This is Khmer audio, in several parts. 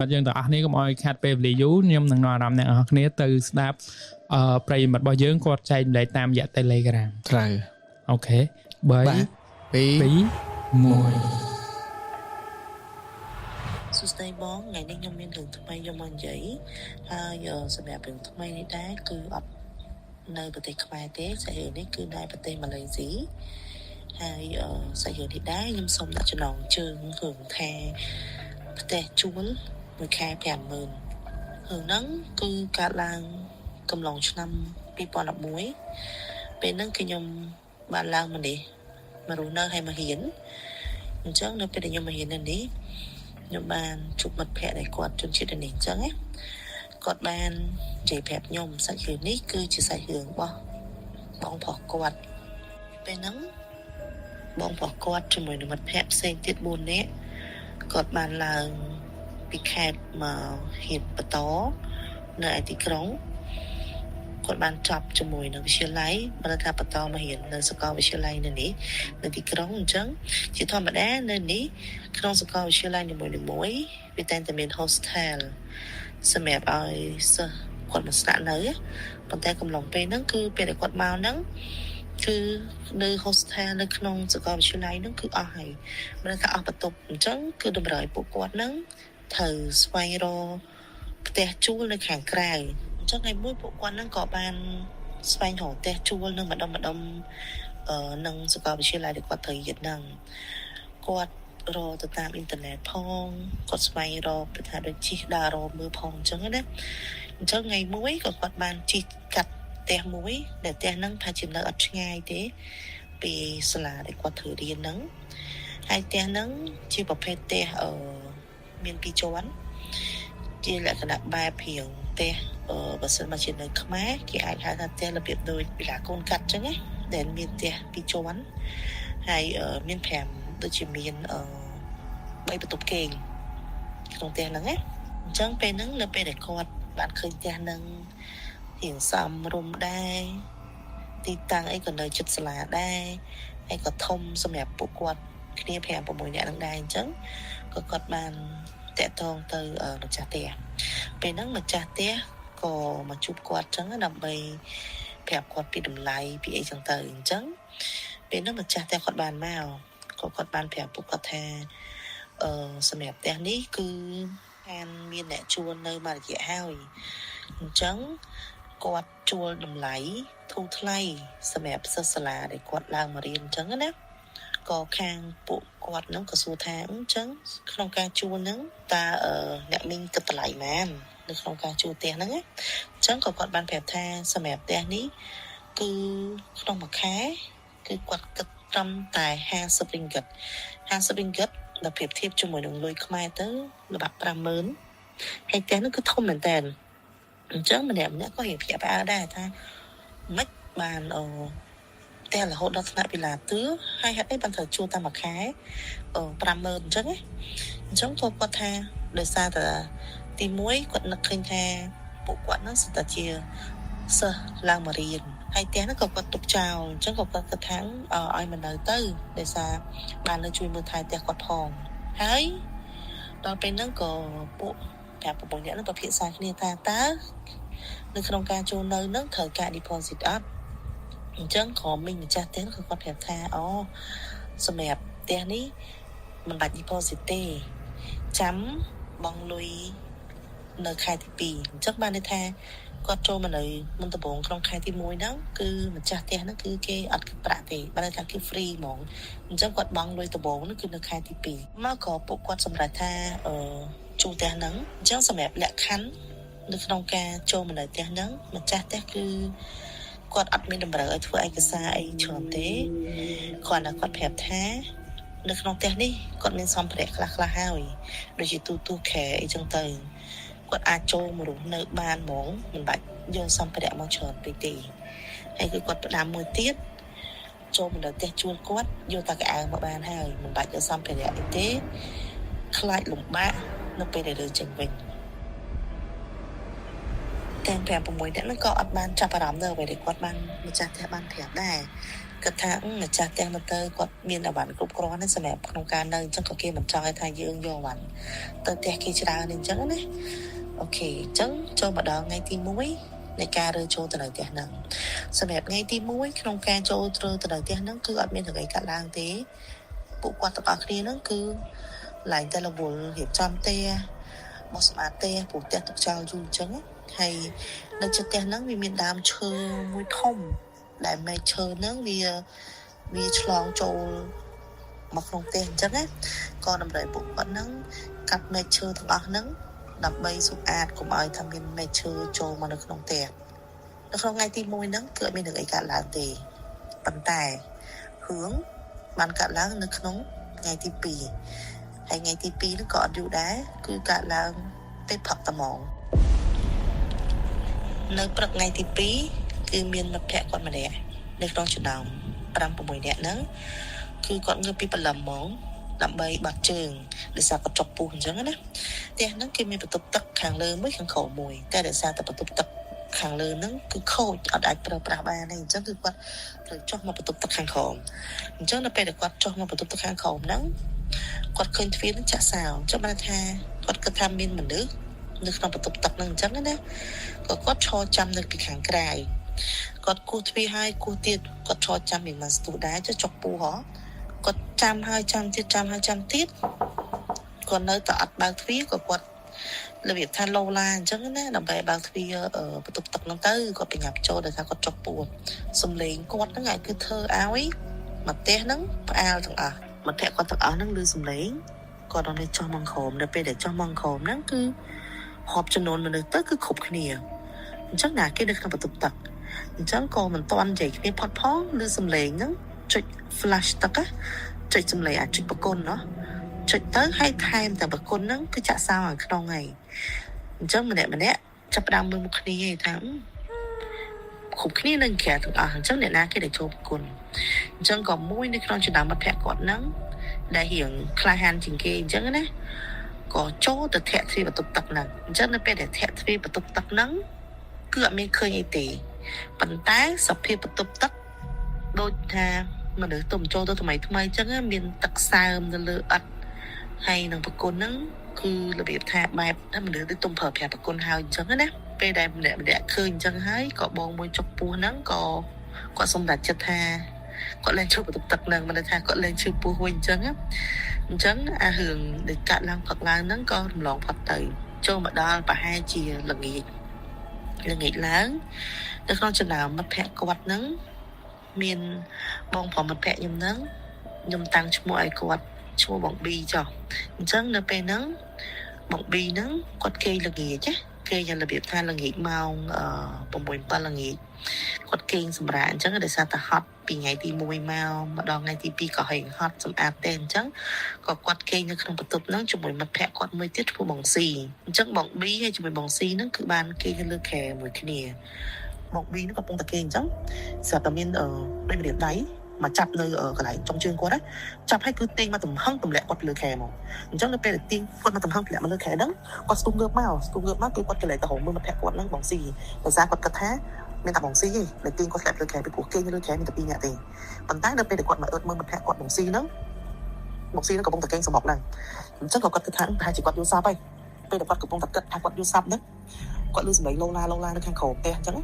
បាទយើងទាំងអស់គ្នាកុំឲ្យខាត់ពេលវេលាយូរខ្ញុំនឹងនាំអារម្មណ៍អ្នកទាំងអស់គ្នាទៅស្ដាប់ប្រិយមិត្តរបស់យើងគាត់ចែករំលែកតាមរយៈ Telegram។ ត្រូវ។ Okay 3 បាទ2 2 1។ សួស្តីបងថ្ងៃនេះខ្ញុំមានរឿងថ្មីយកមកនិយាយហើយសម្រាប់រឿងថ្មីនេះដែរគឺអត់នៅប្រទេសខ្មែរទេសាច់រឿងនេះគឺនៅប្រទេសម៉ាឡេស៊ីហើយសាច់រឿងនេះដែរខ្ញុំសូមដាក់ចំណងជើងរឿងថាផ្ទះជួលមួយខែ50000រឿងហ្នឹងគឺកើតឡើងកំឡុងឆ្នាំ2011ពេលហ្នឹងគឺខ្ញុំបានឡើងមកនេះមករស់នៅហើយមករៀនអញ្ចឹងនៅពេលដែលខ្ញុំមករៀននៅនេះ ខ្ញុំបានជួបមិត្តភ័ក្តិដែលគាត់ជនជាតិនេះអញ្ចឹងណាគាត់បាននិយាយប្រាប់ខ្ញុំសាច់រឿងនេះគឺជាសាច់រឿងរបស់បងប្រុសគាត់ពេលហ្នឹងបងប្រុសគាត់ជាមួយនឹងមិត្តភ័ក្តិផ្សេងទៀត4នាក់គាត់បានឡើងពីខេត្តមកហៀបបន្តនៅឯទីក្រុងគាត់បានចប់ជាមួយនឹងវិទ្យាល័យបើថាបន្តមករៀននៅសាកលវិទ្យាល័យនៅនេះនៅទីក្រុងអញ្ចឹងជាធម្មតានៅនេះ ក្នុងសាកលវិទ្យាល័យនីមួយៗវាតែងតែមាន hostel សម្រាប់ឲ្យសិស្សគាត់មកស្នាក់នៅប៉ុន្តែកំឡុងពេលហ្នឹងគឺពេលដែលគាត់មកហ្នឹងគឺនៅ hostel នៅក្នុងសាកលវិទ្យាល័យហ្នឹងគឺអស់ហើយមិនថាអស់បន្ទប់អញ្ចឹងគឺតម្រូវឲ្យពួកគាត់ហ្នឹងត្រូវស្វែងរកផ្ទះជួលនៅខាងក្រៅអញ្ចឹងថ្ងៃមួយពួកគាត់ហ្នឹងក៏បានស្វែងរកផ្ទះជួលនៅម្ដុំម្ដុំនឹងសាកលវិទ្យាល័យដែលគាត់ត្រូវរៀនហ្នឹងគាត់ រកទៅតាមអ៊ីនធឺណិតផងគាត់ស្វែងរកទៅថាដូចជិះដើររកមើលផងអញ្ចឹងណាអញ្ចឹងថ្ងៃមួយក៏គាត់បានជិះកាត់ផ្ទះមួយដែលផ្ទះហ្នឹងថាជានៅអត់ឆ្ងាយទេពីសាលាដែលគាត់ត្រូវរៀនហ្នឹងហើយផ្ទះហ្នឹងជាប្រភេទផ្ទះមានពីរជាន់ជាលក្ខណៈបែបព្រៀងផ្ទះបើសិនមកជានៅខ្មែរគេអាចហៅថាផ្ទះរបៀបដូចវិឡាកូនកាត់អញ្ចឹងណាដែលមានផ្ទះពីរជាន់ហើយមាន5ដូចជាមាន3បន្ទប់គេងក្នុងផ្ទះហ្នឹងណាអញ្ចឹងពេលហ្នឹងនៅពេលដែលគាត់បានឃើញផ្ទះហ្នឹងរៀងសមរម្យដែរទីតាំងអីក៏នៅជិតសាលាដែរហើយក៏ធំសម្រាប់ពួកគាត់គ្នា5 6នាក់ហ្នឹងដែរអញ្ចឹងក៏គាត់បានតាក់ទងទៅម្ចាស់ផ្ទះពេលហ្នឹងម្ចាស់ផ្ទះក៏មកជួបគាត់អញ្ចឹងដើម្បីប្រាប់គាត់ពីតម្លៃពីអីចឹងទៅអញ្ចឹងពេលហ្នឹងម្ចាស់ផ្ទះគាត់បានមកក៏គាត់បានប្រាប់ពួកគាត់ថាសម្រាប់ផ្ទះនេះគឺបានមានអ្នកជួលនៅមួយរយៈហើយអញ្ចឹងគាត់ជួលតម្លៃធូរថ្លៃសម្រាប់សិស្សសាលាដែលគាត់ឡើងមករៀនអញ្ចឹងណាក៏ខាងពួកគាត់ហ្នឹងក៏សួរថាអញ្ចឹងក្នុងការជួលហ្នឹងតើអ្នកមីងគិតតម្លៃម៉ាននៅក្នុងការជួលផ្ទះហ្នឹងណាអញ្ចឹងក៏គាត់បានប្រាប់ថាសម្រាប់ផ្ទះនេះគឺក្នុងមួយខែគឺគាត់គិតត្រឹមតែ50រិងហ្គិត50រិងហ្គិតដល់ប្រៀបធៀបជាមួយនឹងលុយខ្មែរទៅល្បាប់50000ហើយផ្ទះនោះគឺធំមែនតើអញ្ចឹងម្នាក់ម្នាក់ក៏រៀងភ្ញាក់ផ្អើលដែរថាមិនបានផ្ទះរហូតដល់ថ្នាក់វិឡាទឿហើយហេតុអីបានត្រូវជួលតាមមួយខែ50000អញ្ចឹងណាអញ្ចឹងក៏គាត់ថាដោយសារតែទី1គាត់នឹកឃើញថាពួកគាត់ហ្នឹងសុទ្ធតែជាសិស្សឡើងមករៀនហើយផ្ទះហ្នឹងក៏គាត់ទុកចោលអញ្ចឹងក៏គាត់គិតថាឲ្យមកនៅទៅដោយសារបាននៅជួយមើលថែផ្ទះគាត់ផងហើយដល់ពេលហ្នឹងក៏ពួក5 6នាក់ហ្នឹងក៏ពិភាក្សាគ្នាថាតើនៅក្នុងការចូលនៅហ្នឹងត្រូវការ deposit អត់អញ្ចឹងក៏មីងម្ចាស់ផ្ទះក៏គាត់ប្រាប់ថាអូសម្រាប់ផ្ទះនេះមិនបាច់ deposit ទេចាំបង់លុយនៅខែទី2អញ្ចឹងបានន័យថាគាត់ចូលមកនៅមុនដំបូងក្នុងខែទី1ហ្នឹងគឺម្ចាស់ផ្ទះហ្នឹងគឺគេអត់គិតប្រាក់ទេបានន័យថាគឺ free ហ្មងអញ្ចឹងគាត់បង់លុយដំបូងហ្នឹងគឺនៅខែទី2មកក៏ពួកគាត់សម្រេចថាជួលផ្ទះហ្នឹងអញ្ចឹងសម្រាប់លក្ខខណ្ឌនៅក្នុងការចូលមកនៅផ្ទះហ្នឹងម្ចាស់ផ្ទះគឺគាត់អត់មានតម្រូវឲ្យធ្វើឯកសារអីច្រើនទេគ្រាន់តែគាត់ប្រាប់ថានៅក្នុងផ្ទះនេះគាត់មានសម្ភារៈខ្លះខ្លះហើយដូចជាទូទូខែអីចឹងទៅគាត់អាចចូលមករស់នៅបានហ្មងមិនបាច់យកសម្ភារៈមកច្រើនពេកទេហើយគឺគាត់ផ្ដាំមួយទៀតចូលមកនៅផ្ទះជួលគាត់យកតែកៅអៅមកបានហើយមិនបាច់យកសម្ភារៈអីទេខ្លាចលំបាកនៅពេលដែលរើចេញវិញទាំង5 6នាក់ហ្នឹងក៏អត់បានចាប់អារម្មណ៍នៅអ្វីដែលគាត់បានម្ចាស់ផ្ទះបានប្រាប់ដែរ គាត់ថាម្ចាស់ផ្ទះមកទៅគាត់មានអវ៉ាន់គ្រប់គ្រាន់ណាសម្រាប់ក្នុងការនៅអញ្ចឹងក៏គេមិនចង់ឲ្យថាយើងយកអវ៉ាន់ទៅផ្ទះគេច្រើនអញ្ចឹងណាOK អញ្ចឹងចូលមកដល់ថ្ងៃទី1នៃការរើចូលទៅនៅផ្ទះហ្នឹងសម្រាប់ថ្ងៃទី1ក្នុងការចូលទៅនៅផ្ទះហ្នឹងគឺអត់មានរឿងអីកាត់ឡើងទេពួកគាត់ទាំងអស់គ្នាហ្នឹងគឺឡើងតែរវល់រៀបចំផ្ទះបោះសម្អាតផ្ទះព្រោះផ្ទះទុកចោលយូរអញ្ចឹងហើយនៅជិតផ្ទះហ្នឹងវាមានដើមឈើមួយធំដែលមែកឈើហ្នឹងវាឆ្លងចូលមកក្នុងផ្ទះអញ្ចឹងណាក៏តម្រូវពួកគាត់ហ្នឹងកាត់មែកឈើទាំងអស់ហ្នឹងដើម្បីសម្អាតកុំឲ្យថាមានមែកឈើចូលមកនៅក្នុងផ្ទះនៅក្នុងថ្ងៃទី1ហ្នឹងគឺអត់មានរឿងអីកើតឡើងទេប៉ុន្តែរឿងបានកើតឡើងនៅក្នុងថ្ងៃទី2ហើយថ្ងៃទី2ហ្នឹងក៏អត់យូរដែរគឺកើតឡើងពេលព្រឹកតែហ្មងនៅព្រឹកថ្ងៃទី2គឺមានមិត្តភក្តិគាត់ម្នាក់នៅក្នុងចំណោម5 6នាក់ហ្នឹងគឺគាត់ងើបពីព្រលឹមហ្មងដើម្បីបាត់ជើងដោយសារគាត់ចុកពោះអញ្ចឹងណាផ្ទះហ្នឹងគេមានបន្ទប់ទឹកខាងលើមួយខាងក្រោមមួយតែដោយសារតែបន្ទប់ទឹកខាងលើហ្នឹងគឺខូចអត់អាចប្រើប្រាស់បានទេអញ្ចឹងគឺគាត់ត្រូវចុះមកបន្ទប់ទឹកខាងក្រោមអញ្ចឹងនៅពេលដែលគាត់ចុះមកបន្ទប់ទឹកខាងក្រោមហ្នឹងគាត់ឃើញទ្វារហ្នឹងចាក់សោអញ្ចឹងបានថាគាត់គិតថាមានមនុស្សនៅក្នុងបន្ទប់ទឹកហ្នឹងអញ្ចឹងណាក៏គាត់ឈរចាំនៅពីខាងក្រៅគាត់គោះទ្វារហើយគោះទៀតគាត់ឈរចាំពីមួយស្ទុះដែរចុះចុកពោះហ៎គាត់ចាំហើយចាំទៀតចាំហើយចាំទៀតគាត់នៅតែអត់បើកទ្វារក៏គាត់របៀបថាឡូឡាអញ្ចឹងណាដើម្បីបើកទ្វារបន្ទប់ទឹកហ្នឹងទៅគាត់បញ្ញាប់ចូលដោយថាគាត់ចុកពោះសំឡេងគាត់ហ្នឹងឯងគឺធ្វើឲ្យមកផ្ទះហ្នឹងផ្អើលទាំងអស់មិត្តភក្តិគាត់ទាំងអស់ហ្នឹងឮសំឡេងគាត់ដល់នេះចុះមកក្រោមនៅពេលដែលចុះមកក្រោមហ្នឹងគឺរាប់ចំនួនមនុស្សទៅគឺគ្រប់គ្នាអញ្ចឹងណាគេនៅក្នុងបន្ទប់ទឹកអញ្ចឹងក៏មិនទាន់និយាយគ្នាផុតផងឮសំឡេងហ្នឹងចុច flush ទឹកចុចសំឡេងអាចុចបង្គន់ណោះចុចទៅហើយថែមតែបង្គន់ហ្នឹងគឺចាក់សោខាងក្នុងហើយអញ្ចឹងម្នាក់ម្នាក់ចាប់ផ្ដើមមើលមុខគ្នាឯងថាគ្រប់គ្នានឹងក្រៅទាំងអស់អញ្ចឹងអ្នកណាគេដែលចូលបង្គន់អញ្ចឹងក៏មួយនៅក្នុងចំណោមមិត្តភក្តិគាត់ហ្នឹងដែលរៀងក្លាហានជាងគេអញ្ចឹងណាក៏ចូលទៅធាក់ទ្វារបន្ទប់ទឹកហ្នឹងអញ្ចឹងនៅពេលដែលធាក់ទ្វារបន្ទប់ទឹកហ្នឹងគឺអត់មានឃើញអីទេប៉ុន្តែសភាពបន្ទប់ទឹកដូចថាមនុស្សទុំចូលទៅថ្មីថ្មីអញ្ចឹងមានទឹកសើមនៅលើឥដ្ឋហើយនឹងប្រគុណហ្នឹងគឺរបៀបថាបែបថាមនុស្សទៅទុំប្រើប្រាស់ប្រគុណហើយអញ្ចឹងណាពេលដែលម្នាក់ម្នាក់ឃើញអញ្ចឹងហើយក៏បងមួយចុកពោះហ្នឹងក៏គាត់សម្រេចចិត្តថាគាត់លែងឈឺបន្ទប់ទឹកហ្នឹងមិនថាគាត់លែងឈឺពោះវិញអញ្ចឹងអញ្ចឹងអារឿងដែលកាត់ឡើងផឹកឡើងហ្នឹងក៏រំលងផុតទៅចូលមកដល់ប្រហែលជាល្ងាចល្ងាចឡើងនៅក្នុងចំណោមមិត្តភក្តិគាត់ហ្នឹងមានបងប្រុសមិត្តភក្តិខ្ញុំហ្នឹងខ្ញុំតាំងឈ្មោះឲ្យគាត់ឈ្មោះបងប៊ីចុះអញ្ចឹងនៅពេលហ្នឹងបងប៊ីហ្នឹងគាត់គេងល្ងាចណាគេយ៉ាងរបៀបថាល្ងាចម៉ោង6 7ល្ងាចគាត់គេងសម្រាប់អញ្ចឹងដោយសារតែហត់ពីថ្ងៃទី1មកម្ដងថ្ងៃទី2ក៏ហែងហត់សម្អាតទេអញ្ចឹងក៏គាត់គេងនៅក្នុងបន្ទប់ហ្នឹងជាមួយមិត្តភក្តិគាត់មួយទៀតឈ្មោះបងស៊ីអញ្ចឹងបងប៊ីហើយជាមួយបងស៊ីហ្នឹងគឺបានគេងនៅលើខែមួយគ្នាបងប៊ីហ្នឹងកំពុងតែគេងអញ្ចឹងស្រាប់តែមានដូចម្រាមដៃមកចាប់នៅកន្លែងចុងជើងគាត់ណាចាប់ឲ្យគឺទាញមកទំហឹងទម្លាក់គាត់លើខែមកអញ្ចឹងនៅពេលដែលទាញគាត់មកទំហឹងទម្លាក់មកលើខែហ្នឹងគាត់ស្ទុះងើបមកស្ទុះងើបមកគឺគាត់កលែងទៅរកមើលមិត្តភក្តិគាត់ហ្នឹងបងស៊ីដោយសារគាត់គិតថាមានតែបងស៊ីទេដែលទាញគាត់ធ្លាក់លើខែពីព្រោះគេងលើខែមានតែ2នាក់ទេប៉ុន្តែនៅពេលដែលគាត់មកអើតមើលមិត្តភក្តិគាត់បងស៊ីហ្នឹងបងស៊ីហ្នឹងកំពុងតែគេងសម្បុកហ្នឹងអញ្ចឹងក៏គាត់គិតថាប្រហែលជាគាត់យល់សប្តិហើយពេលដែលគាត់កំពុងតែគិតថាគាត់យល់សប្តិហ្នឹងគាត់ឮសំឡេងឡូឡាឡូឡានៅខាងក្រោមផ្ទះអញ្ចឹង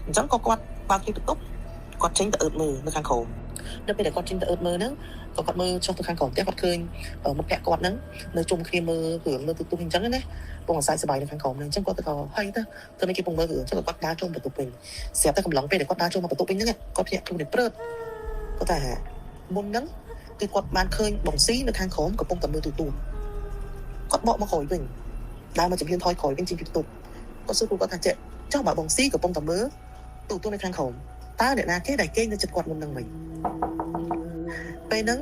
អញ្ចឹងក៏គាត់បើកទ្វារបន្ទប់គាត់ចេញទៅអើតមើលនៅខាងក្រោមនៅពេលដែលគាត់ចេញទៅអើតមើលហ្នឹងក៏គាត់មើលចុះទៅខាងក្រោមផ្ទះគាត់ឃើញមិត្តភក្តិគាត់ហ្នឹងនៅជុំគ្នាមើលរឿងមើលទូទូអញ្ចឹងណាពងអាស្រ័យសប្បាយនៅខាងក្រោមហ្នឹងអញ្ចឹងគាត់ទៅថាហើយទៅទៅនេះគេពងមើលរឿងអញ្ចឹងគាត់ដើរចូលបន្ទប់វិញស្រាប់តែកំឡុងពេលដែលគាត់ដើរចូលមកបន្ទប់វិញហ្នឹងគាត់ភ្ញាក់ខ្លួនព្រឺតគាត់ថាមុនហ្នឹងគឺគាត់បានឃើញបងស៊ីនៅខាងក្រោមកំពុងតែមើលទូទូគាត់បកមកក្រោយវិញដើរមកជំហានថយក្រោយវិញចេញពីបន្ទប់គាត់សួរគាត់ថាចេះចុះបើបងស៊ីកំពុងតែមើលទូទូនៅខាងក្រោមតើអ្នកណាគេដែលគេនៅចិត្តគាត់មុននឹងវិញពេលហ្នឹង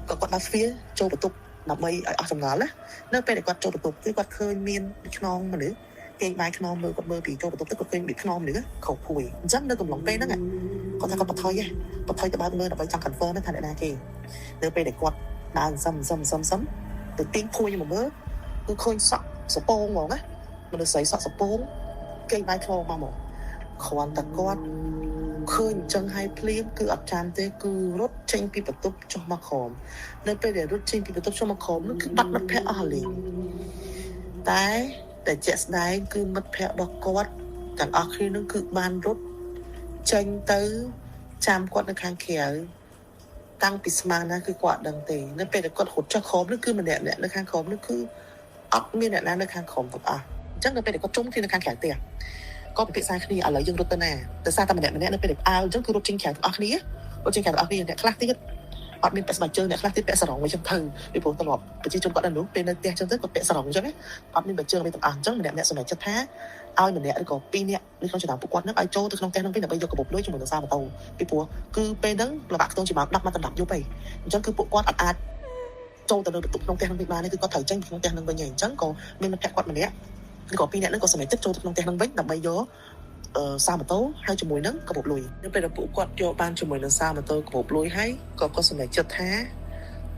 ក៏គាត់បើកទ្វារចូលបន្ទប់ដើម្បីឲ្យអស់ចម្ងល់ណានៅពេលដែលគាត់ចូលបន្ទប់គឺគាត់ឃើញមានខ្នងមនុស្សគេងបាយខ្នងមើលគាត់មើលពីចូលបន្ទប់ទៅគាត់ឃើញមានខ្នងមនុស្សខោភួយអញ្ចឹងនៅកំឡុងពេលហ្នឹងគាត់ថាគាត់បថុយបថុយទៅបើកមើលដើម្បីចង់ confirm ថាអ្នកណាគេនៅពេលដែលគាត់ដើរសឹមសឹមសឹមសឹមទៅទាញភួយមកមើលគឺឃើញសក់សពងហ្មងណាមនុស្សស្រីសក់សពងគេងបាយខ្នងមកហ្មងគ្រាន់តែគាត់ ឃើញអញ្ចឹងហើយភ្លាមគឺអត់ចាំទេគឺរត់ចេញពីបន្ទប់ចុះមកក្រោមនៅពេលដែលរត់ចេញពីបន្ទប់ចុះមកក្រោមនោះគឺបាត់មិត្តភក្តិអស់លីងតែតែជាក់ស្ដែងគឺមិត្តភក្តិរបស់គាត់ទាំងអស់គ្នានឹងគឺបានរត់ចេញទៅចាំគាត់នៅខាងក្រៅតាំងពីស្មានណាគឺគាត់អត់ដឹងទេនៅពេលដែលគាត់រត់ចុះក្រោមនោះគឺម្នាក់ៗនៅខាងក្រោមនោះគឺអត់មានអ្នកណានៅខាងក្រោមទាំងអស់អញ្ចឹងនៅពេលដែលគាត់ជុំគ្នានៅខាងក្រៅផ្ទះក៏ពិភាក្សាគ្នាឥឡូវយើងរត់ទៅណាដោយសារតែម្នាក់ៗនៅពេលដែលអើអញ្ចឹងគឺរត់ចេញក្រៅទាំងអស់គ្នារត់ចេញក្រៅទាំងអស់គ្នាអ្នកខ្លះទៀតអត់មានពាក់ស្បែកជើងអ្នកខ្លះទៀតពាក់សរងអីចឹងទៅពីព្រោះត្រឡប់ប្រជាជនគាត់នៅនោះពេលនៅផ្ទះចឹងទៅគាត់ពាក់សរងអញ្ចឹងអត់មានបែកជើងអីទាំងអស់អញ្ចឹងម្នាក់ៗសម្រេចចិត្តថាឲ្យម្នាក់ឬក៏ពីរនាក់នៅក្នុងចំណោមពួកគាត់នឹងឲ្យចូលទៅក្នុងផ្ទះនឹងវិញដើម្បីយកកាបូបលុយជាមួយនឹងសារម៉ូតូពីព្រោះគឺពេលហ្នឹងលំបាកខ្ទង់ជាម៉ោង10មកដល់10យប់ឯងអញ្ចឹងគឺពួកគាត់អត់អាចចូលទៅនៅបន្ទប់ក្នុងផ្ទះនឹងវិញបានទេគឺគាត់ត្រូវចេញពីក្នុងផ្ទះនឹងវិញឯងអញ្ចឹងក៏មានមិត្តភក្តិគាត់ម្នាក់ឬក៏ពីរនាក់នឹងក៏សម្រេចចិត្តចូលទៅក្នុងផ្ទះនឹងវិញដើម្បីយកសារម៉ូតូហើយជាមួយនឹងកាបូបលុយនៅពេលដែលពួកគាត់យកបានជាមួយនឹងសារម៉ូតូកាបូបលុយហើយក៏គាត់សម្រេចចិត្តថា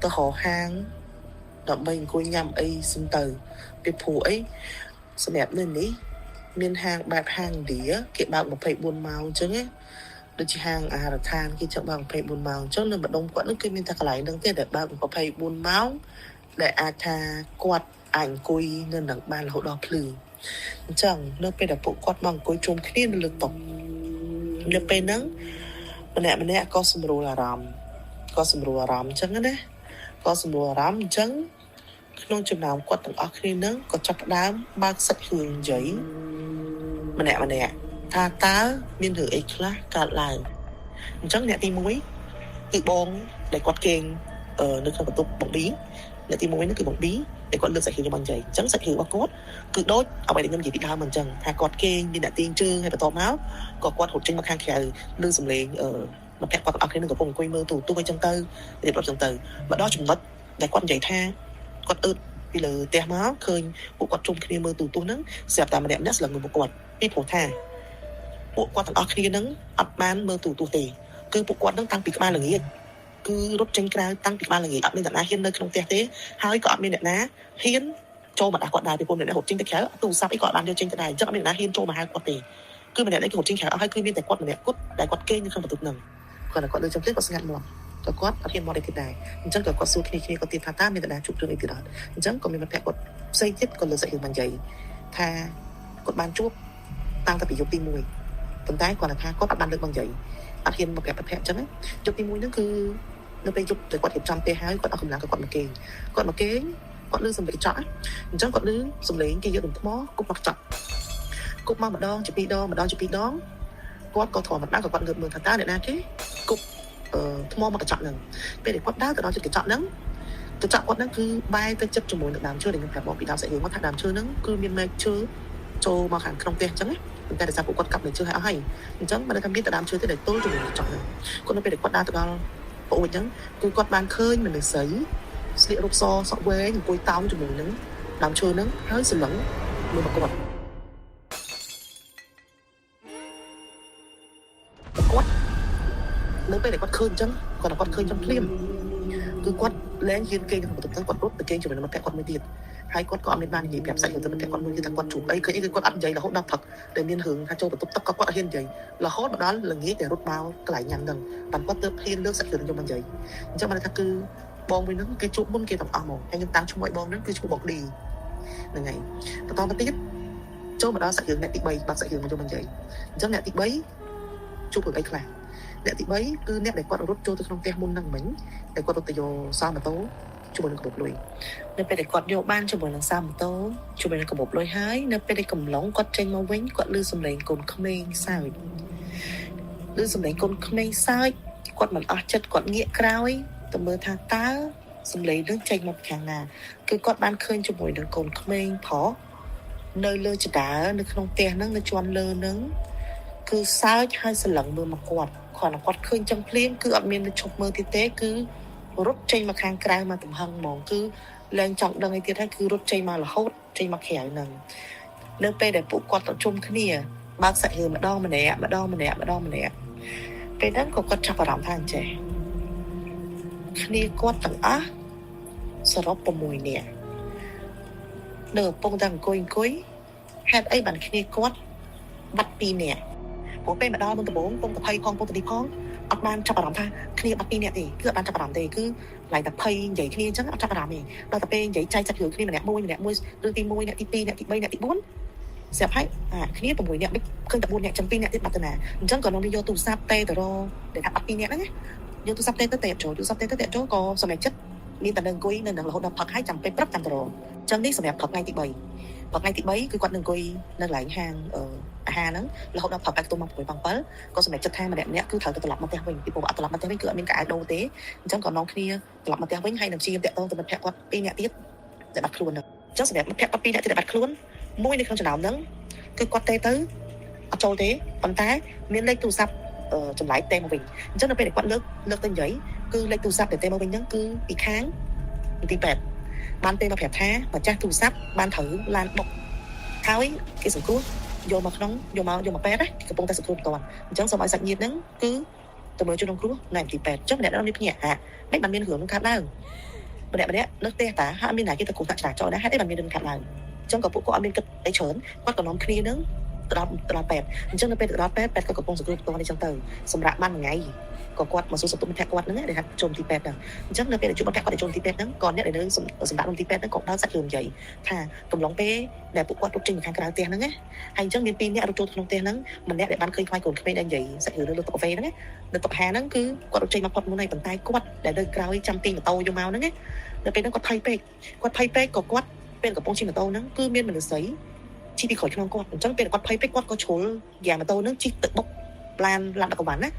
ទៅរកហាងដើម្បីអង្គុយញ៉ាំអីសិនទៅពីព្រោះអីសម្រាប់នៅនេះមានហាងបែបហាងឥណ្ឌាគេបើក24ម៉ោងអញ្ចឹងណាដូចជាហាងអាហារដ្ឋានគេចង់បើក24ម៉ោងអញ្ចឹងនៅម្ដុំគាត់នឹងគឺមានតែកន្លែងហ្នឹងទេដែលបើក24ម៉ោងដែលអាចថាគាត់អាចអង្គុយនៅនឹងបានរហូតដល់ភ្លឺអញ្ចឹងនៅពេលដែលពួកគាត់មកអង្គុយជុំគ្នានៅលើតុនៅពេលហ្នឹងម្នាក់ម្នាក់ក៏សម្រួលអារម្មណ៍ក៏សម្រួលអារម្មណ៍អញ្ចឹងណាក៏សម្រួលអារម្មណ៍អញ្ចឹងក្នុងចំណោមគាត់ទាំងអស់គ្នាហ្នឹងក៏ចាប់ផ្ដើមបើកសាច់រឿងនិយាយម្នាក់ម្នាក់ថាតើមានរឿងអីខ្លះកើតឡើងអញ្ចឹងអ្នកទី1គឺបងដែលគាត់គេងនៅក្នុងបន្ទប់បងប៊ីអ្នកទី1ហ្នឹងគឺបងប៊ីដែលគាត់លើកសាច់រឿងមកនិយាយអញ្ចឹងសាច់រឿងរបស់គាត់គឺដូចអ្វីដែលខ្ញុំនិយាយពីដើមអញ្ចឹងថាគាត់គេងមានអ្នកទាញជើងហើយបន្ទាប់មកក៏គាត់រត់ចេញមកខាងក្រៅលើសំឡេងមិត្តភក្តិគាត់ទាំងអស់គ្នានឹងកំពុងអង្គុយមើលទូរទស្សន៍អីចឹងទៅរៀបរាប់ចឹងទៅមកដល់ចំណុចដែលគាត់និយាយថាគាត់អឺតពីលើផ្ទះមកឃើញពួកគាត់ជុំគ្នាមើលទូរទស្សន៍ហ្នឹងស្រាប់តែម្នាក់ម្នាក់ស្លឹងមើលពួកគាត់ពីព្រោះថាពួកគាត់ទាំងអស់គ្នាហ្នឹងអត់បានមើលទូរទស្សន៍ទេគឺពួកគាត់ហ្នឹងតាំងពីក្បាលល្ងាចគឺរត់ចេញក្រៅតាំងពីក្បាលល្ងាចអត់មានអ្នកណាហ៊ាននៅក្នុងផ្ទះទេហើយក៏អត់មានអ្នកណាហ៊ានចូលមកដាក់គាត់ដែរពីព្រោះអ្នកណារត់ចេញទៅក្រៅទូរស័ព្ទអីក៏អត់បានយកចេញទៅដែរអញ្ចឹងអត់មានអ្នកណាហ៊ានចូលមកហៅគាត់ទេគឺម្នាក់នេះគឺរត់ចេញក្រៅអស់ហើយគឺមានតែគាត់ម្នាក់គត់ដែលគាត់គេងនៅក្នុងបន្ទប់ហ្នឹងគាត់គាត់លើចំភ្លេចគាត់ស្ងាត់មាត់ក៏គាត់អត់ហ៊ានមកទៀតដែរអញ្ចឹងក៏គាត់សួរគ្នាគ្នាគាត់ទៀតថាតើមានអ្នកណាជួបរឿងអីទៀតអត់អញ្ចឹងក៏មានមិត្តភក្តិគាត់ផ្សេងទៀតក៏លើសាច់រឿងបាននិយាយថាគាត់បានជួបតាំងតែពីយប់ទី1ប៉ុន្តែគាត់ថាគាត់អត់បានលើកមកនិយាយអត់ហ៊ានមកប្រាប់មិត្តភក្តិអញ្ចឹងយប់ទី1ហ្នឹងគឺនៅពេលយប់ដែលគាត់រៀបចំផ្ទះហើយគាត់អស់កម្លាំងក៏គាត់មកគេងគាត់មកគេងគាត់លឺសំឡេងកញ្ចក់អញ្ចឹងគាត់លឺសំឡេងគេយកដុំថ្មគប់មកកញ្ចក់គប់មកម្ដងជាពីរដងម្ដងជាពីរដងគាត់ក៏ធម្មតាក៏គាត់ងើបមើលថាតើអ្នកណាគេគប់ថ្មមកកញ្ចក់ហ្នឹងពេលដែលគាត់ដើរទៅដល់ជិតកញ្ចក់ហ្នឹងកញ្ចក់គាត់ហ្នឹងគឺបែរទៅចិត្តជាមួយនឹងដើមឈើដែលខ្ញុំប្រាប់មកពីដើមសាច់រឿងមកថាដើមឈើហ្នឹងគឺមានមែកឈើចូលមកខាងក្នុងផ្ទះអញ្ចឹងណាប៉ុន្តែដោយសារពួកគាត់កាប់មែកឈើហើយអស់ហើយអញ្ចឹងមិនដឹងថាមានតែដើមឈើទេដែលទល់ជាមួយនឹងកញ្ចក់ហ្នឹងគាត់នៅពេលដែលគាត់ដើរទៅដល់ប្អូនអញ្ចឹងគឺគាត់បានឃើញមនុស្សស្រីស្លៀករូបសសក់វែងអង្គុយតោងជាមួយនឹងដើមឈើហ្នឹងហើយសម្លឹងមើលមកគាត់គាត់នៅពេលដែលគាត់ឃើញអញ្ចឹងគាត់ឃើញចឹងភ្លាមគឺគាត់លែងហ៊ានគេងក្នុងបន្ទប់ទៅគាត់រត់ទៅគេងជាមួយនឹងមិត្តភក្តិគាត់មួយទៀតហើយគាត់ក៏អត់មានបាននិយាយប្រាប់សាច់រឿងទៅមិត្តភក្តិគាត់មួយទៀតថាគាត់ជួបអីឃើញអីគឺគាត់អត់និយាយរហូតដល់ព្រឹកដែលមានរឿងថាចូលបន្ទប់ទឹកក៏គាត់អត់ហ៊ាននិយាយរហូតមកដល់ល្ងាចដែលរត់មកកន្លែងញ៉ាំហ្នឹងបានគាត់ទើបហ៊ានលើកសាច់រឿងខ្ញុំមកនិយាយអញ្ចឹងបានថាគឺបងមួយហ្នឹងគេជួបមុនគេទាំងអស់ហ្មងហើយខ្ញុំតាំងឈ្មោះឲ្យបងហ្នឹងគឺឈ្មោះបងឌីហ្នឹងហើយបន្តមកទៀតចូលមកដល់សាច់រឿងអ្នកទី3បាត់សាច់រឿងមកយកមកនិយាយអញ្ចឹងអ្នកទី3ជួបរឿងអីខ្លះអ្នកទី3គឺអ្នកដែលគាត់រត់ចូលទៅក្នុងផ្ទះមុនហ្នឹងមិញដែលគាត់រត់ទៅយកសាម៉ូតូជាមួយនឹងកាបូបលុយនៅពេលដែលគាត់យកបានជាមួយនឹងសាម៉ូតូជាមួយនឹងកាបូបលុយហើយនៅពេលដែលកំឡុងគាត់ចេញមកវិញគាត់ឮសំឡេងកូនក្មេងសើចឮសំឡេងកូនក្មេងសើចគាត់មិនអស់ចិត្តគាត់ងាកក្រោយទៅមើលថាតើសំឡេងនឹងចេញមកពីខាងណាគឺគាត់បានឃើញជាមួយនឹងកូនក្មេងប្រុសនៅលើចដើនៅក្នុងផ្ទះហ្នឹងនៅជាន់លើហ្នឹងគឺសើចហើយសម្លឹងមើលមកគាត់គ្រាន់តែគាត់ឃើញចឹងភ្លាមគឺអត់មានឈប់មើលទៀតទេគឺរត់ចេញមកខាងក្រៅមកទំហឹងហ្មងគឺលែងចង់ដឹងអីទៀតហើយគឺរត់ចេញមករហូតចេញមកក្រៅហ្នឹងនៅពេលដែលពួកគាត់ទៅជុំគ្នាបើកសាច់រឿងម្ដងម្នាក់ម្ដងម្នាក់ម្ដងម្នាក់ពេលហ្នឹងក៏គាត់ចាប់អារម្មណ៍ថាអញ្ចេះគ្នាគាត់ទាំងអស់សរុប6នាក់នៅកំពុងតែអង្គុយហេតុអីបានគ្នាគាត់បាត់2នាក់ ព្រោះពេលមកដល់មុនដំបូងពងតភ័យផងពងតនេះផងអត់បានចាប់អារម្មណ៍ថាគ្នាបាត់ពីរនាក់ទេគឺអត់បានចាប់អារម្មណ៍ទេគឺឡៃតែភ័យនិយាយគ្នាអញ្ចឹងអត់ចាប់អារម្មណ៍ទេដល់តែពេលនិយាយចែកសាច់រឿងគ្នាម្នាក់មួយម្នាក់មួយរឿងទី1អ្នកទី2អ្នកទី3អ្នកទី4ស្រាប់ហើយអាគ្នា6នាក់មិនឃើញតែ4នាក់ចឹង2នាក់ទៀតបាត់ទៅណាអញ្ចឹងក៏នាំយកទូរស័ព្ទទេទៅរកដែលថាបាត់2នាក់ហ្នឹងណាយកទូរស័ព្ទទេទៅទេចូលទូរស័ព្ទទេទៅទេចូលក៏សម្រេចចិត្តមានតែនឹងអង្គុយនៅនឹងរហូតដល់ផឹកហើយចាំពេលព្រឹកចាំទៅរកអញ្ចឹងនេះសម្រាប់ព្រឹកថ្ងៃទី3ព្រឹកថ្ងៃទី3គឺគាត់នឹងអង្គុយនៅកន្លែងហាងអាហារហ្នឹងរហូតដល់ព្រឹកឲ្យខ្ទង់ម៉ោង6ម៉ោង7ក៏សម្រេចចិត្តថាម្នាក់ម្នាក់គឺត្រូវទៅត្រឡប់មកផ្ទះវិញពីព្រោះអត់ត្រឡប់មកផ្ទះវិញគឺអត់មានកៅអៅដូរទេអញ្ចឹងក៏នាំគ្នាត្រឡប់មកផ្ទះវិញហើយនឹងព្យាយាមតាក់ទងទៅមិត្តភក្តិគាត់ពីរនាក់ទៀតដែលបាត់ខ្លួនហ្នឹងអញ្ចឹងសម្រាប់មិត្តភក្តិគាត់ពីរនាក់ទៀតដែលបាត់ខ្លួនមួយនៅក្នុងចំណោមហ្នឹងគឺគាត់ទេទៅអត់ចូលទេប៉ុន្តែមានលេខទូរស័ព្ទចម្លែកទេមកវិញអញ្ចឹងនៅពេលដែលគាត់លើកលើកទៅនិយាយគឺលេខទូរស័ព្ទដែលទេមកវិញហ្នឹងគឺពីខាងមន្ទីរពេទ្យបានទេមកប្រាប់ថាម្ចាស់ទូរស័ព្ទបានត្រូវឡានបុកហើយគេសង្គ្រោះយកមកក្នុងយកមកយកមកពេទ្យណាកំពុងតែសង្គ្រោះផ្ទាល់អញ្ចឹងសូមឲ្យសាច់ញាតិហ្នឹងគឺទៅមើលជនរងគ្រោះនៅមន្ទីរពេទ្យអញ្ចឹងម្នាក់ដល់នេះភ្ញាក់ហាមិនបានមានរឿងនឹងកើតឡើងម្នាក់ម្នាក់នៅផ្ទះតាហាក់មានណាគេទៅគ្រោះថ្នាក់ចរាចរណ៍ណាហេតុអីបានមានរឿងកើតឡើងអញ្ចឹងក៏ពួកគាត់អត់មានគិតអីច្រើនគាត់ក៏នាំគ្នានឹងទៅដល់ទៅដល់ពេទ្យអញ្ចឹងនៅពេលទៅដល់ពេទ្យពេទ្យក៏កំពុងសង្គ្រោះផ្ទាល់នេះអញ្ចឹងទៅសម្រាប់បានមួយថ្ងៃក៏គាត់មកសួរសុខទុក្ខមិត្តភក្តិគាត់ហ្នឹងដែលថាចូលមន្ទីរពេទ្យហ្នឹងអញ្ចឹងនៅពេលដែលជួបមិត្តភក្តិគាត់ដែលចូលមន្ទីរពេទ្យហ្នឹងក៏អ្នកដែលនៅសម្រាប់មន្ទីរពេទ្យហ្នឹងក៏ដើរសាច់រឿងនិយាយថាកំឡុងពេលដែលពួកគាត់រត់ចេញមកខាងក្រៅផ្ទះហ្នឹងណាហើយអញ្ចឹងមានពីរនាក់រត់ចូលក្នុងផ្ទះហ្នឹងម្នាក់ដែលបានឃើញខ្វាយកូនក្មេងដែលនិយាយសាច់រឿងនៅលើតុកាហ្វេហ្នឹងណានៅតុហាហ្នឹងគឺគាត់រត់ចេញមកផុតមុនហើយប៉ុន្តែគាត់ដែលនៅក្រោយចាំទាញម៉ូតូយកមកហ្នឹងណានៅពេលហ្នឹងគាត់ភ័យពេកគាត់ភ័យពេកក៏គាត់ពេលកំពុងជិះម៉ូតូហ្នឹងគឺមានមនុស្សស្រីជិះពីក្រោយខ្នងគាត់អញ្ចឹងពេលគាត់ភ័យពេកគាត់ក៏ជ្រុលយ៉ាងម៉ូតូហ្នឹងជិះទៅបុកឡានឡានដឹកអីវ៉ាន់ណា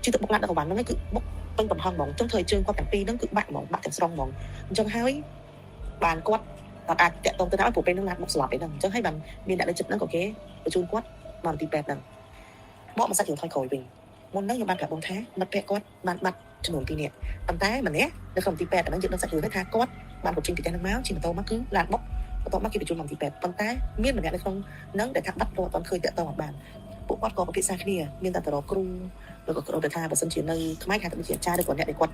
ជិះទៅបុកឡានដឹកអីវ៉ាន់ហ្នឹងគឺបុកពេញកំហឹងហ្មងអញ្ចឹងធ្វើឲ្យជើងគាត់ទាំងពីរហ្នឹងគឺបាក់ហ្មងបាក់ទាំងស្រុងហ្មងអញ្ចឹងហើយបានគាត់អត់អាចតាក់ទងទៅដល់ព្រោះពេលហ្នឹងឡានបុកស្លាប់ឯហ្នឹងអញ្ចឹងហើយបានមានអ្នកនៅចិត្តហ្នឹងក៏គេបញ្ជូនគាត់មកមន្ទីរពេទ្យហ្នឹងបកមកសាច់រឿងថយក្រោយវិញមុនហ្នឹងខ្ញុំបានប្រាប់បងថាមិត្តភក្តិគាត់បានបាត់ចំនួន2នាក់ប៉ុន្តែម្នាក់នៅក្នុងមន្ទីរពេទ្យអាហ្នឹងយើងដឹងសាច់រឿងថាគាត់បានរត់ចេញពីផ្ទះហ្នឹងមកជិះម៉ូតូមកគឺឡានបុកបន្ទាប់មកគេបញ្ជូនមកមន្ទីរពេទ្យប៉ុន្តែមានម្នាក់នៅក្នុងហ្នឹងដែលថាបាត់រត់អត់ទាន់ឃើញតាក់ទងអត់បានពួកគាត់ក៏ពិភាក្សាគ្នាមានតែទៅរកគ្រូឬក៏គ្រូដែលថាបើសិនជានៅខ្មែរគេថាទៅជាអាចារ្យឬក៏អ្នកដែលគាត់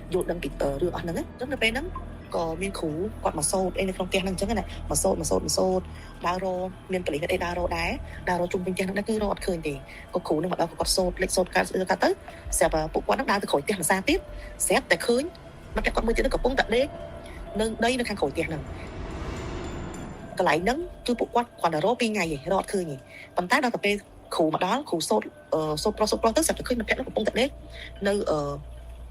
យល់ដឹងពីរឿងអស់ហ្នឹងអញ្ចឹងនៅពេលហ្នឹងក៏មានគ្រូគាត់មកសូត្រអីនៅក្នុងផ្ទះហ្នឹងអញ្ចឹងណាមកសូត្រមកសូត្រមកសូត្រដើររមានប៉ូលីសអីដើររដែរដើររជុំវិញផ្ទះហ្នឹងដែរគឺរកអត់ឃើញទេក៏គ្រូនឹងមកដល់ក៏គាត់សូត្រលេខសូត្រកើតកើតទៅស្រាប់ពួកគាត់ហ្នឹងដើរទៅក្រោយផ្ទះមួយសាទៀតស្រាប់តែឃើញមិត្តភក្តិគាត់មួយទៀតហ្នឹងកំពុងតែដេកនៅដីនៅខាងក្រោយផ្ទះហ្នឹងកន្លែងហ្នឹងគឺពួកគាត់គ្រាន់តែរក2ថ្ងៃឯងរកអត់ឃើញទេប៉ុន្តែដល់ទៅពេលគ្រូមកដល់គ្រូសូត្រសូត្រប្រុសសូត្រប្រុសទៅស្រាប់តែឃើញមិត្តភក្តិហ្នឹងកំពុងតែដេកនៅអ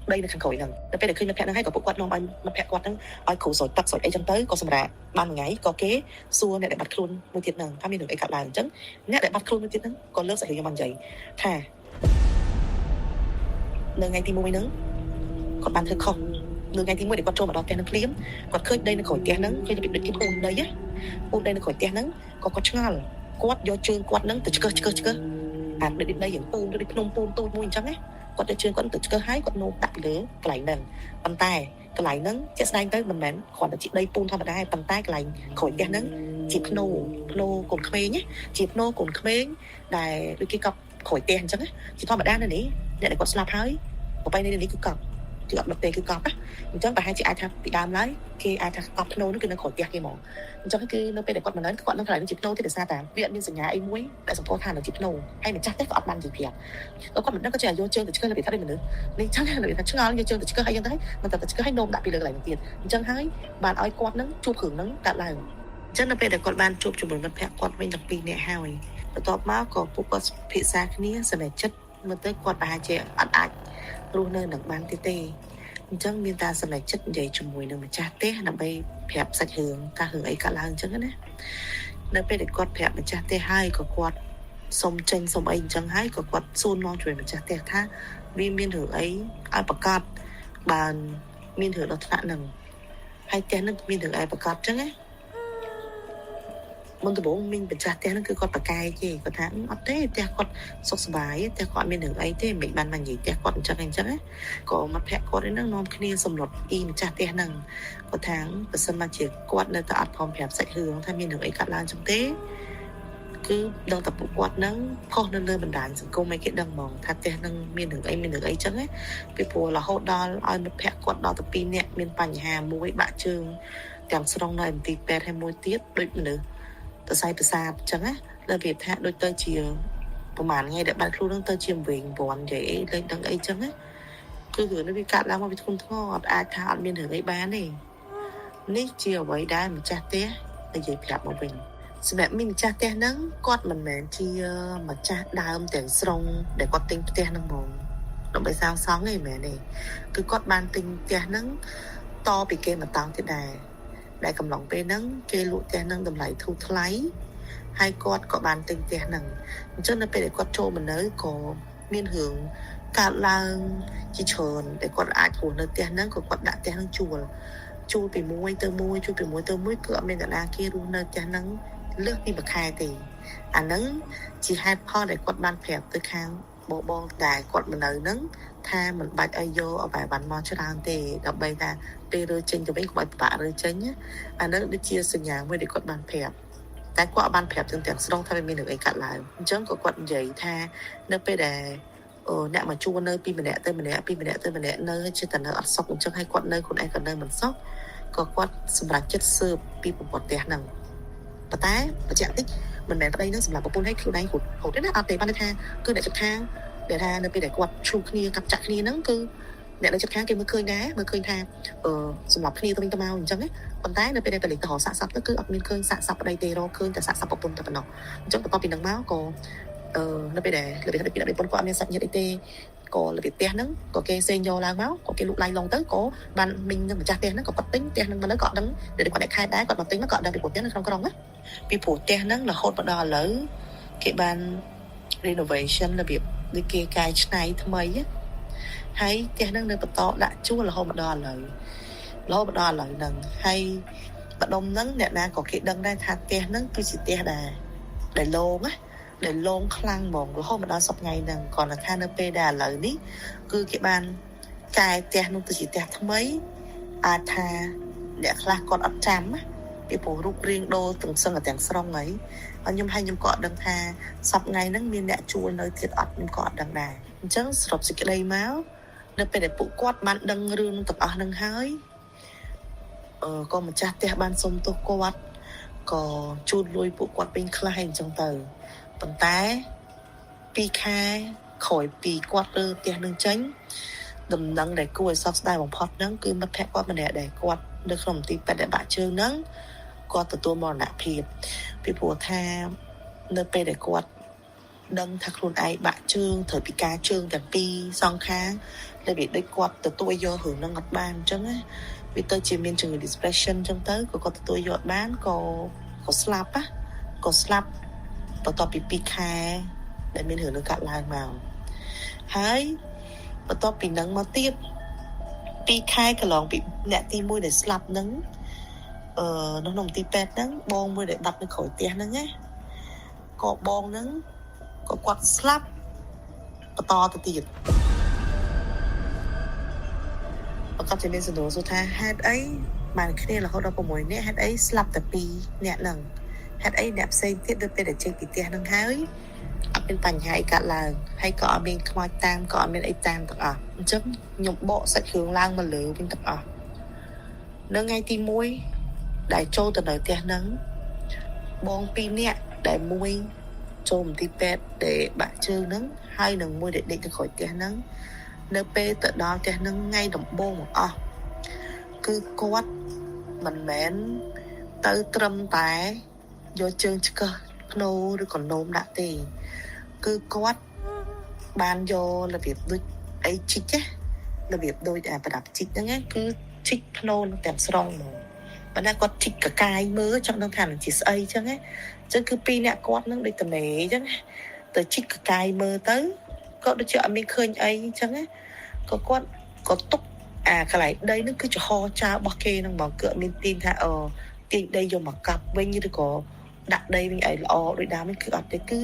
ឺដីនៅខាងក្រោយហ្នឹងដល់ពេលដែលឃើញមិត្តភក្តិហ្នឹងហើយក៏ពួកគាត់នាំឲ្យមិត្តភក្តិគាត់ហ្នឹងឲ្យគ្រូស្រោចទឹកស្រោចអីចឹងទៅក៏សម្រាប់បានមួយថ្ងៃក៏គេសួរអ្នកដែលបាត់ខ្លួនមួយទៀតហ្នឹងថាមានរឿងអីកើតឡើងអញ្ចឹងអ្នកដែលបាត់ខ្លួនមួយទៀតហ្នឹងក៏លើកសាច់រឿងខ្ញុំបាននិយាយថានៅថ្ងៃទី1ហ្នឹងគាត់បានធ្វើខុសនៅថ្ងៃទី1ដែលគាត់ចូលមកដល់ផ្ទះហ្នឹងភ្លាមគាត់ឃើញដីនៅក្រោយផ្ទះហ្នឹងឃើញដូចគេពូនដីណាពូនដីនៅក្រោយផ្ទះហ្នឹងក៏គាត់ឆ្ងល់គាត់យកជើងគាត់ហ្នឹងទៅឆ្កឹះឆ្កឹះឆ្កឹះអាដូចដីយ៉ាងពូនដូចភ្នំពូនទូចមួយអញ្ចឹងណាគាត់យកជើងគាត់ទៅឆ្កឹះហើយគាត់នោមដាក់លើកន្លែងហ្នឹងប៉ុន្តែកន្លែងហ្នឹងជាក់ស្ដែងទៅមិនមែនគ្រាន់តែជាដីពូនធម្មតាទេប៉ុន្តែកន្លែងក្រោយផ្ទះហ្នឹងជាភ្នោភ្នោកូនក្មេងណាជាភ្នោកូនក្មេងដែលដូចគេកប់ក្រោយផ្ទះអញ្ចឹងណាជាធម្មតានៅនេះអ្នកដែលគាត់ស្លាប់ហើយប្រពៃណីនេះគឺកប់គឺអត់ដុតទេគឺកប់ណាអញ្ចឹងប្រហែលជាអាចថាពីដើមឡើយគេអាចថាកប់ភ្នោនោះគឺនៅក្រោយផ្ទះគេហ្មងអញ្ចឹងគឺនៅពេលដែលគាត់មកនៅគាត់នឹងកន្លែងនេះជាភ្នោទេដោយសារតែវាអត់មានសញ្ញាអីមួយដែលសម្គាល់ថានៅជាភ្នោហើយម្ចាស់ផ្ទះក៏អត់បាននិយាយប្រាប់គាត់មិនដឹងក៏ចេះយកជើងទៅឆ្កឹះរបៀបថាដូចមនុស្សនេះចឹងរបៀបថាឆ្ងល់យកជើងទៅឆ្កឹះហើយយ៉ាងទៅមិនតែទៅឆ្កឹះហើយនោមដាក់ពីលើកន្លែងនោះទៀតអញ្ចឹងហើយបានឲ្យគាត់នឹងជួបរឿងនឹងកើតឡើងអញ្ចឹងនៅពេលដែលគាត់បានជួបជាមួយមិត្តភក្តិគាត់វិញទាំងពីរនាក់ហើយបន្ទាប់មកក៏ពួកគាត់ពិភាក្សាគ្នាសម្រេចចិត្តមើលទៅគាត់ប្រហែលជាអត់អាចរស់នៅនឹងបានទៀតទេអញ្ចឹងមានតែសម្រេចចិត្តនិយាយជាមួយនឹងម្ចាស់ផ្ទះដើម្បីប្រាប់សាច់រឿងថារឿងអីកើតឡើងអញ្ចឹងណានៅពេលដែលគាត់ប្រាប់ម្ចាស់ផ្ទះហើយក៏គាត់សុំចេញសុំអីអញ្ចឹងហើយក៏គាត់សួរនាំជួយម្ចាស់ផ្ទះថាវាមានរឿងអីឲ្យប្រកាសបានមានរឿងដល់ថ្នាក់ហ្នឹងហើយផ្ទះហ្នឹងមានរឿងអីប្រកាសអញ្ចឹងណាមុនដំបូងមានម្ចាស់ផ្ទះហ្នឹងគឺគាត់ប្រកែកទេគាត់ថាអត់ទេផ្ទះគាត់សុខសប្បាយផ្ទះគាត់មានរឿងអីទេមិនបានមកនិយាយផ្ទះគាត់អញ្ចឹងអញ្ចឹងណាក៏មិត្តភក្តិគាត់ហ្នឹងនាំគ្នាសម្លុតអ៊ីម្ចាស់ផ្ទះហ្នឹងគាត់ថាបើសិនមកជាគាត់នៅតែអត់ព្រមប្រាប់សាច់រឿងថាមានរឿងអីកើតឡើងចឹងទេគឺដឹងតែពួកគាត់ហ្នឹងផុសនៅលើបណ្ដាញសង្គមឲ្យគេដឹងហ្មងថាផ្ទះហ្នឹងមានរឿងអីមានរឿងអីចឹងណាពីព្រោះរហូតដល់ឲ្យមិត្តភក្តិគាត់ដល់ទៅ2នាក់មានបញ្ហាមួយបាក់ជើងទាំងស្រុងនៅមន្ទីរពេទ្យហើយមួយទៀតដូចមនុស្សសរសៃប្រសាទអញ្ចឹងណារបៀបថាដូចទៅជា ប្រហែលថ្ងៃដែលបាត់ខ្លួនហ្នឹងទៅជាវិញវ័ននិយាយអីលេងដឹងអីចឹងណាគឺរឿងនេះវាកាត់ឡើងមកវាធ្ងន់ធ្ងរអត់អាចថាអត់មានរឿងអីបានទេនេះជាអ្វីដែលម្ចាស់ផ្ទះនិយាយប្រាប់មកវិញសម្រាប់មីម្ចាស់ផ្ទះហ្នឹងគាត់មិនមែនជាម្ចាស់ដើមទាំងស្រុងដែលគាត់ទិញផ្ទះហ្នឹងហ្មងដើម្បីសាងសង់ទេមែនទេគឺគាត់បានទិញផ្ទះហ្នឹងតពីគេមកតង់ទៀតដែរដែលកំឡុងពេលហ្នឹងគេលក់ផ្ទះហ្នឹងតម្លៃធូរថ្លៃហើយគាត់ក៏បានទិញផ្ទះហ្នឹងអញ្ចឹងនៅពេលដែលគាត់ចូលមកនៅក៏មានរឿងកើតឡើងជាច្រើនដែលគាត់អាចរស់នៅផ្ទះហ្នឹងក៏គាត់ដាក់ផ្ទះហ្នឹងជួលជួលពីមួយទៅមួយជួលពីមួយទៅមួយគឺអត់មានអ្នកណាគេរស់នៅផ្ទះហ្នឹងលើសពីមួយខែទេអាហ្នឹងជាហេតុផលដែលគាត់បានប្រាប់ទៅខាងបងបងដែលគាត់មកនៅហ្នឹងថាមិនបាច់ឲ្យយកអបាយបានមកច្រើនទេដើម្បីថាពេលរើចេញទៅវិញកុំឲ្យពិបាករើចេញណាអាហ្នឹងដូចជាសញ្ញាមួយដែលគាត់បានប្រាប់តែគាត់អត់បានប្រាប់ទាំងទាំងស្រុងថាវាមានរឿងអីកើតឡើងអញ្ចឹងក៏គាត់និយាយថានៅពេលដែលអ្នកមកជួលនៅពីម្នាក់ទៅម្នាក់ពីម្នាក់ទៅម្នាក់នៅជិះតែនៅអត់សុខអញ្ចឹងហើយគាត់នៅខ្លួនឯងក៏នៅមិនសុខក៏គាត់សម្រេចចិត្តស៊ើបពីប្រពន្ធផ្ទះហ្នឹងប៉ុន្តែបញ្ជាក់តិចមិនមែនប្តីនឹងសម្រាប់ប្រពន្ធឲ្យខ្លួនឯងរត់រត់ទេណាអត់ទេបានន័យថាគឺអ្នកជិតខាងដែលថានៅពេលដែលគាត់ឈូសគ្នាកាប់ចាក់គ្នាហ្នឹងគឺអ្នកនៅជិតខាងគេមើលឃើញដែរមើលឃើញថាសម្រាប់គ្នាទៅវិញទៅមកអញ្ចឹងណាប៉ុន្តែនៅពេលដែលប៉លិសទៅរកសាកសពទៅគឺអត់មានឃើញសាកសពប្តីទេរកឃើញតែសាកសពប្រពន្ធតែប៉ុណ្ណោះអញ្ចឹងបន្ទាប់ពីហ្នឹងមកក៏នៅពេលដែលរបៀបថាពីប្តីប្រពន្ធគាត់អត់មានសាច់ញាតិអីទេក៏របៀបផ្ទះហ្នឹងក៏គេសេងយកឡើងមកក៏គេលូកឡៃឡងទៅក៏បានមីងនឹងម្ចាស់ផ្ទះហ្នឹងក៏គាត់ទិញផ្ទះហ្នឹងមកនៅក៏អត់ដឹងដែលគាត់អ្នកខេត្តដែរគាត់មកទិញមកក៏អត់ដឹងពីព្រោះផ្ទះនៅក្នុងក្រុងណាពីព្រោះផ្ទះហ្នឹងរហូតមកដល់ឥឡូវគេបាន renovation របៀបដូចគេកែច្នៃថ្មីណាហើយផ្ទះហ្នឹងនៅបន្តដាក់ជួលរហូតមកដល់ឥឡូវរហូតមកដល់ឥឡូវហ្នឹងហើយម្ដុំហ្នឹងអ្នកណាក៏គេដឹងដែរថាផ្ទះហ្នឹងគឺជាផ្ទះដែរដែលលោងណាដែលលោងខ្លាំងហ្មងរហូតមកដល់សប្តាហ៍ថ្ងៃហ្នឹងគ្រាន់តែថានៅពេលដែលឥឡូវនេះគឺគេបានកែផ្ទះនោះទៅជាផ្ទះថ្មីអាចថាអ្នកខ្លះគាត់អត់ចាំណាពីព្រោះរូបរាងដូរទាំងសឹងតែទាំងស្រុងហើយហើយខ្ញុំក៏អត់ដឹងថាសប្តាហ៍ថ្ងៃហ្នឹងមានអ្នកជួលនៅទៀតអត់ខ្ញុំក៏អត់ដឹងដែរអញ្ចឹងសរុបសេចក្តីមកនៅពេលដែលពួកគាត់បានដឹងរឿងទាំងអស់ហ្នឹងហើយក៏ម្ចាស់ផ្ទះបានសុំទោសគាត់ក៏ជូនលុយពួកគាត់វិញខ្លះហើយអញ្ចឹងទៅប៉ុន្តែ2ខែក្រោយពីគាត់រើផ្ទះនឹងចេញដំណឹងដែលគួរឲ្យសោកស្ដាយបំផុតហ្នឹងគឺមិត្តភក្តិគាត់ម្នាក់ដែលគាត់នៅក្នុងមន្ទីរពេទ្យដែលបាក់ជើងហ្នឹងគាត់ទទួលមរណភាពពីព្រោះថានៅពេលដែលគាត់ដឹងថាខ្លួនឯងបាក់ជើងត្រូវពិការជើងទាំងពីរសងខាងដែលវាដូចគាត់ទទួលយករឿងហ្នឹងអត់បានអញ្ចឹងណាវាទៅជាមានជំងឺ depression អញ្ចឹងទៅក៏គាត់ទទួលយកអត់បានក៏ស្លាប់ណាក៏ស្លាប់បន្ទាប់ពី2ខែដែលមានរឿងនឹងកាត់ឡើងមកហើយបន្ទាប់ពីហ្នឹងមកទៀត2ខែកន្លងពីអ្នកទី1ដែលស្លាប់ហ្នឹងនៅក្នុងមន្ទីរពេទ្យហ្នឹងបងមួយដែលបាត់នៅក្រោយផ្ទះហ្នឹងណាក៏បងហ្នឹងក៏គាត់ស្លាប់បន្តទៅទៀតប្រកាសជាមានសំណួរសួរថាហេតុអីបានគ្នារហូតដល់6នាក់ហេតុអីស្លាប់តែ2នាក់ហ្នឹងហេតុអីអ្នកផ្សេងទៀតដល់ពេលដែលចេញពីផ្ទះហ្នឹងហើយអត់មានបញ្ហាអីកើតឡើងហើយក៏អត់មានខ្មោចតាមក៏អត់មានអីតាមទាំងអស់អញ្ចឹងខ្ញុំបកសាច់រឿងឡើងមកលើវិញទាំងអស់នៅថ្ងៃទី1ដែលចូលទៅនៅផ្ទះហ្នឹងបង2នាក់ដែលមួយចូលមន្ទីរពេទ្យដែលបាក់ជើងហ្នឹងហើយនឹងមួយដែលដេកនៅក្រោយផ្ទះហ្នឹងនៅពេលទៅដល់ផ្ទះហ្នឹងថ្ងៃដំបូងមកអស់គឺគាត់មិនមែនទៅត្រឹមតែយកជើងឆ្កឹះភ្នោឬក៏នោមដាក់ទេគឺគាត់បានយករបៀបដូចអីជីកណារបៀបដូចអាប្រដាប់ជីកហ្នឹងណាគឺជីកភ្នោនឹងទាំងស្រុងហ្មងប៉ុន្តែគាត់ជីកកកាយមើលចង់ដឹងថានឹងជាស្អីចឹងណាអញ្ចឹងគឺពីរអ្នកគាត់នឹងដូចតនេអញ្ចឹងទៅជីកកកាយមើលទៅក៏ដូចជាអត់មានឃើញអីអញ្ចឹងណាក៏គាត់ក៏ទុកអាកន្លែងដីហ្នឹងគឺចំហចោលរបស់គេហ្នឹងហ្មងគឺអត់មានទាញថាទាញដីយកមកកាប់វិញឬក៏ដាក់ដីវិញឲ្យល្អដូចដើមនេះគឺអត់ទេគឺ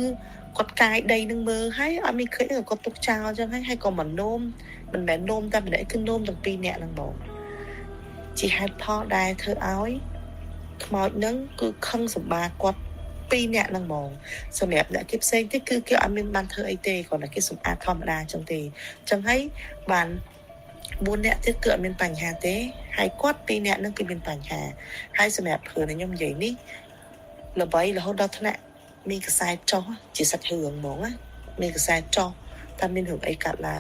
គាត់កាយដីនឹងមើលហើយអត់មានឃើញគាត់ទុកចោលអញ្ចឹងហើយក៏មិននោមមិនមែននោមតែម្នាក់គឺនោមទាំងពីរនាក់ហ្នឹងហ្មងជាហេតុផលដែលធ្វើឲ្យខ្មោចហ្នឹងគឺខឹងសម្បាគាត់ពីរនាក់ហ្នឹងហ្មងសម្រាប់អ្នកគេផ្សេងទៀតគឺគេអត់មានបានធ្វើអីទេគ្រាន់តែគេសម្អាតធម្មតាអញ្ចឹងទេអញ្ចឹងហើយបាន4នាក់ទៀតគឺអត់មានបញ្ហាទេហើយគាត់2នាក់ហ្នឹងគឺមានបញ្ហាហើយសម្រាប់ព្រឺខ្ញុំនិយាយនេះល្បីរហូតដល់ថ្នាក់មានខ្សែចុះជាសាច់រឿងហ្មងណា មានខ្សែចោះថាមានរឿងអីកាត់ឡើង។